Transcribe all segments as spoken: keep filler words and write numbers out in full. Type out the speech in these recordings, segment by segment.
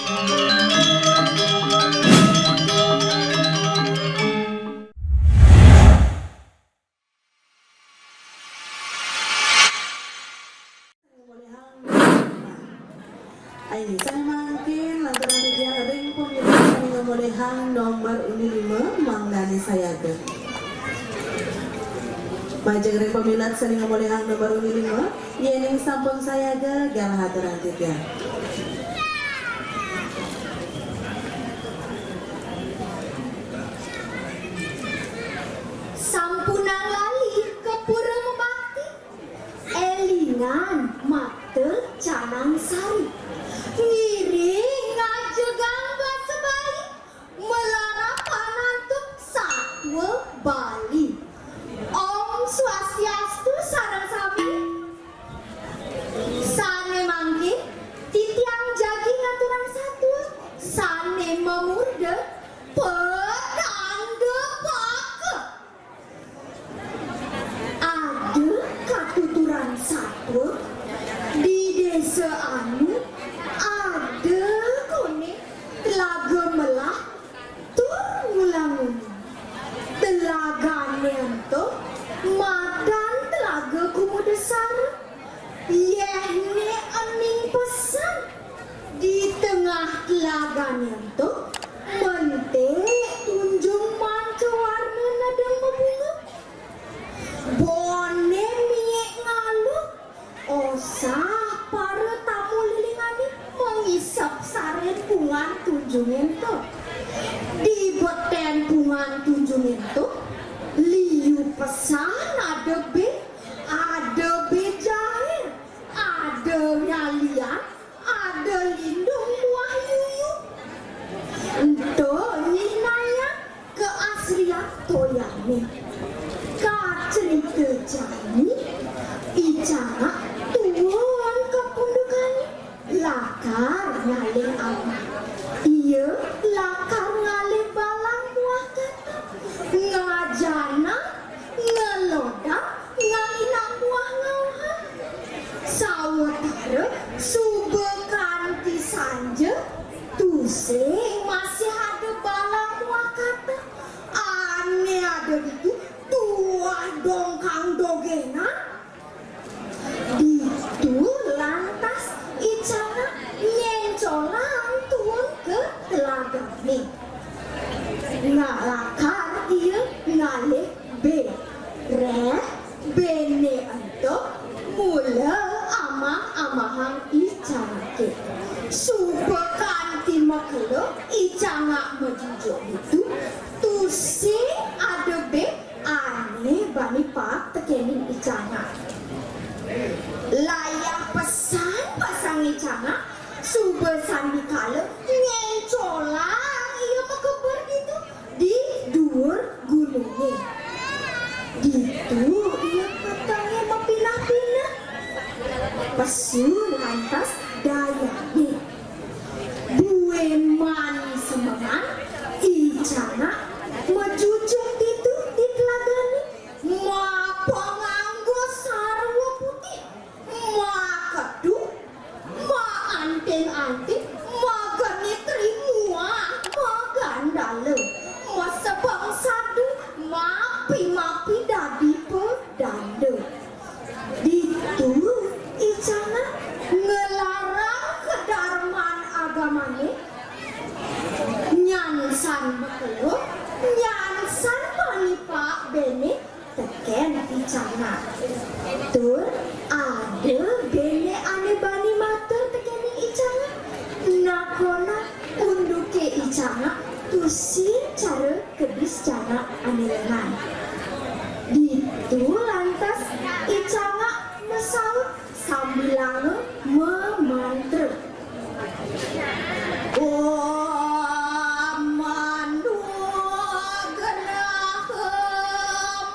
Ai, sané mangkin lanturang titiang ring pamilet sané ngamolihang nomor uni lima, mangdané sayaga. Majeng ring pamilet sané ngamolihang nomor uni lima, yéning sampun sayaga, galah aturang titiang. Sampunang lali ka pura mabakti. Élingan matur Canang Sari. Ngiring ngajegang basa Bali, malarapan antuk satua Bali. Om Swastiastu sareng sami. Sané mangkin, titiang jagi ngaturang satua, sané mamurda Pedanda Paka. Ada katuturan satua di désa anu, ada koné telaga melah tur ngulang-uling. Telagané ento madan Telaga Kumudasara. Yéhné ening pesan, di tengah telagané ento, mentik tunjung manca warna nedeng mabunga. Boné miik ngaluk, osah para tamu lilingané mangisep sarén pungan tunjungé ento. Di betén pungan tunjungé ento, liu pesan ada bé, ada bé jair, ada nyalian, ada lindung muah yuyu. Ento nyihnayang kaasrian toyané. Kacenita jani, I Cangak tuun ka pundukané, lakar ngalih amah. Ia lakar ngalih balang muah katah, ngajanang, ngelodang, ngalinang muah ngauhang. Sawatara suba kanti sanja, tusing masih ada balang muah katah. Ané ada ditu tuah dongkang dogénan. Ditu lantas I Cangak nyéncolang tuun ka telagané. Ngalakar ia ngalih bé. Réh béné ento mula amah-amahang I Cangaké. Suba kanti makelo I Cangak majujuk ditu, tusing ada bé ané bani paek tekéning I Cangak. Layah pesan pasang I Cangak, suba sandikala nyéncolang ia makeber ditu di duur gunungé. Ditu ia petengé mapinah-pinah. Pesu lantas dayané. Buin mani semengan, I Cangak majujuk ditu di telagané, mapanganggo sarwa putih, makedu, maanting-anting, magenitri muah magandala, masebeng sadu, mapi-mapi dadi pedanda. Ditu I Cangak nglarang kadarman agamané, nyansan makelo, nyansan bani paek béné tekén I Cangak. Tur ada béné ané bani matur tekéning I Cangak. Nakonang unduké I Cangak tusing cara kedis Cangak ané lénan. Ditu lantas I Cangak masaut sambilanga mamantra. Om Manu Graha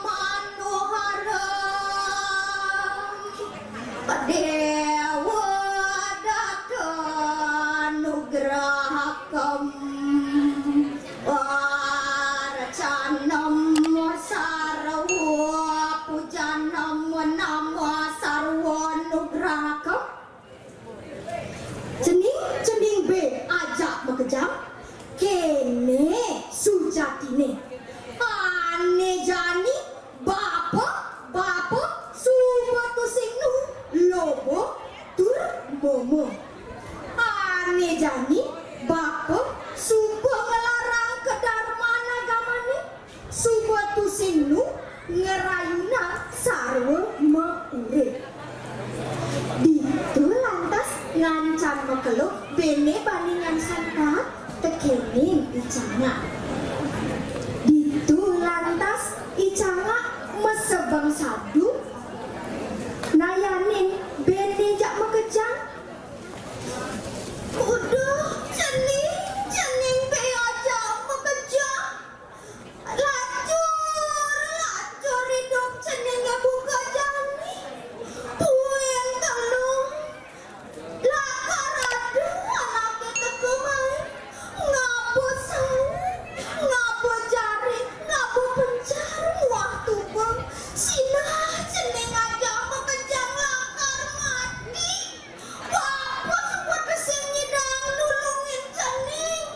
Manuhara Dewa Data Nugrahakam Warcanam Sarwa Puja Cening bé ajak makejang, kéné sujatiné. Ané jani bapa, bapa suba tusing nu loba tur mama. Ané jani bapa suba nglarang kadarman agamané, suba tusing nu ngrayunang sarwa maurip. Ditu lantas ngancan makelo béné bani nyansan taat tekéning I Cangak. Ditu lantas I Cangak masebeng sabdu nayanin béné jak makejang. Uduh, cening, cening bé ajak makejang. Lacur, lacur idup ceningé buka jani. Puing telung. Lakar ada anaké teka mai. Ngaba saut, ngaba jaring, ngaba pencar muah tuba. Sinah cening ajak makejang lakar mati. Bapa suba tusing nyidang nulungin cening.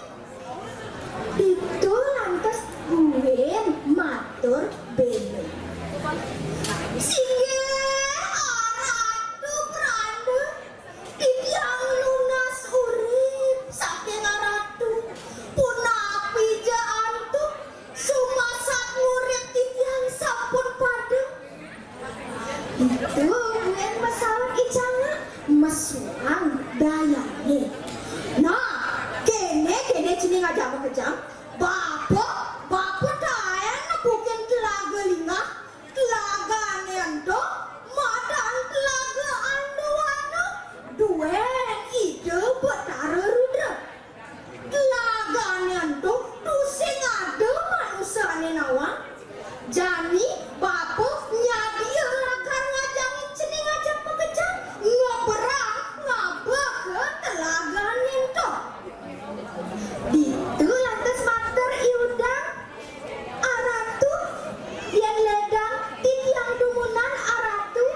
Ditu lantas buin matur béné. Singgih Aratu Pranda, titiang nunas urip saking Aratu. Punapi ja antuk sumasat ngurip titiang sampun padem. Ditu buin masaut I Cangak, mesuang dayané. Nah, kéné, kéné cening ajak makejang. Bapa, bapa taén nepukin Telaga Lingah, telagané ento madan Telaga Andawana, duén Ida Betara Rudra. Telagané ento tusing ada manusané nawang. Jani bapa nyadia lakar ngajangin cening ajak makejang ngeberang ngaba ka telagané ento. Ditu lantas matur I Udang, "Aratu, yén lédang titiang dumunan Aratu."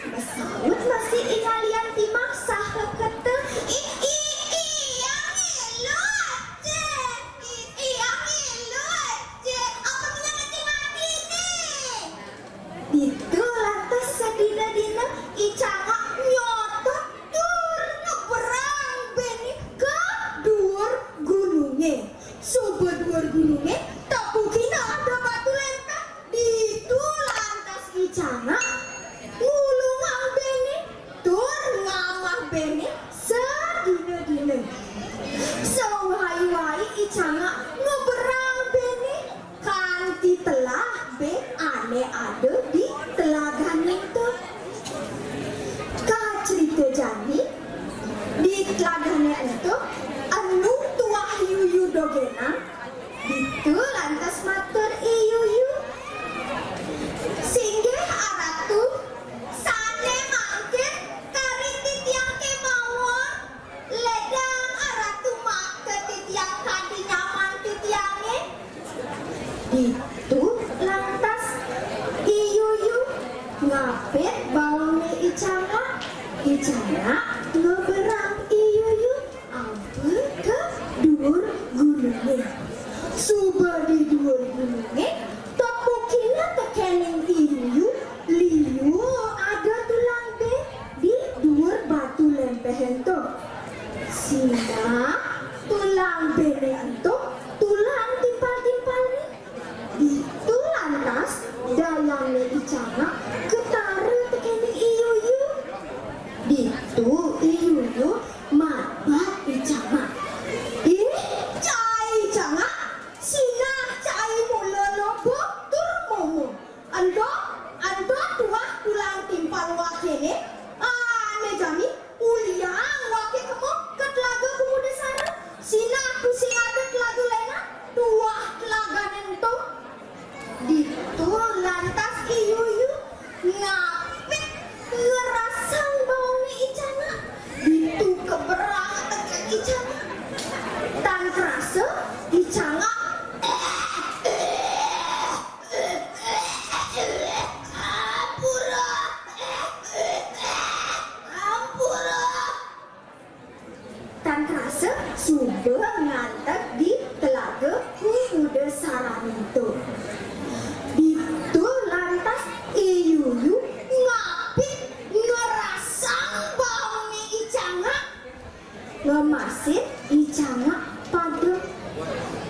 Masaut masih I Ngalian Timah saha keta, "I, i, i, yang ilu, Cé. I, i, yang ilu, Cé. Apa punya kecing hati nih?" Ditu lantas sadina-dina I Cangak nyotot tur ngeberang béné ka duur gunungé. Suba duur gunungé, tepukina ada batu lempeh. Ditu lantas I Cangak ngulungang béné tur ngamah béné sadina-dina. Sawai-wai I Cangak ngeberang béné kanti telah bé ané ada di telagané ento. Kacrita jani, di telagané ento enu tuah yuyu dogénang. Ditu lantas matur I Yuyu, "Singgih Aratu, sané mangkin kari titiang kémaon, lédang Aratu makta titiang kanti nyaman titiangé." Ditu lantas I Yuyu ngapit baongné I Cangak, I Cangak ngeberang I Yuyu aba ka duur gunungé. Suba di duur gunungé, tepukina tekéning I Yuyu, liu ada tulang bé di duur batu lempeh ento. Sinah tulang béné ento tulang timpal-timpalné. Ditu lantas dayangné I Cangak ketara tekéning I Yuyu. Ditu I Yuyu mabat I Cangak. "Ih, cai Cangak, sinah cai mula loba tur momo. Ento, ento tuah tulang timpal wakéné, ané jani uliang waké kema ka Telaga Kemudasara. Sinah tusing ada telaga Rasa suba nganteg di Telaga Pemuda Sarani to. Ditu lantas I Yuyu ngapit ngerasang baune I Cangak, ngemasin I Cangak pada.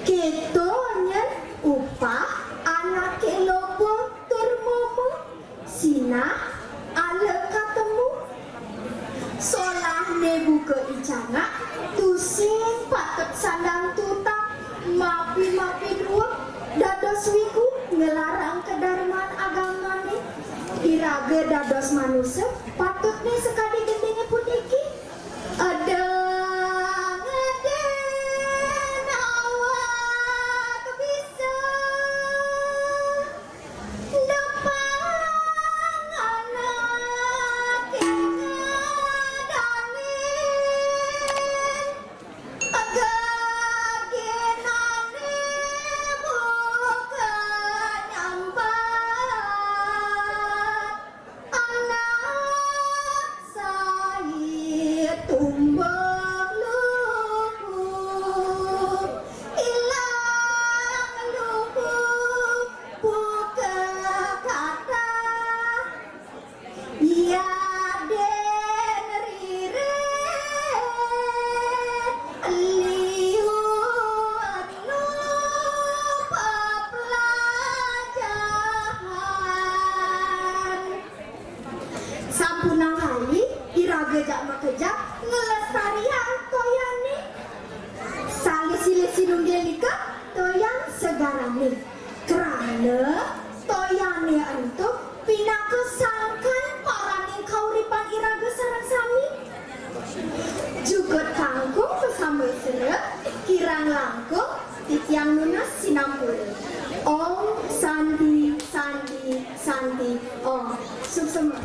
Keto nyen upah anake loba tur momo, sinah ala katemu. Solahne buka I Cangak, tusing patut sandang tutag, mapi-mapi druweg, dados wiku nglarang kadarman agamane. Iraga dados manusa, patutne sakadi gendinge puniki. Adang, adang, awak bisa. Depang anake ngadanin, geginane buka nyambat, anak sai tumbang luhu, ilang luhu, buka kata. Yaden ririt liu anu pepelajahan. Sampunang kali iraga jak makejang nglestariang toyane. Salisi-lisi nunggil nika toyan segarane. Krana toyane ento pinaka sangkan paraning kauripan iraga sareng sami. Jukut kangkung pasambel sera, kirang langkung titiang nunas sinampura. Om Santi, Santi, Santi, Om. Suksema.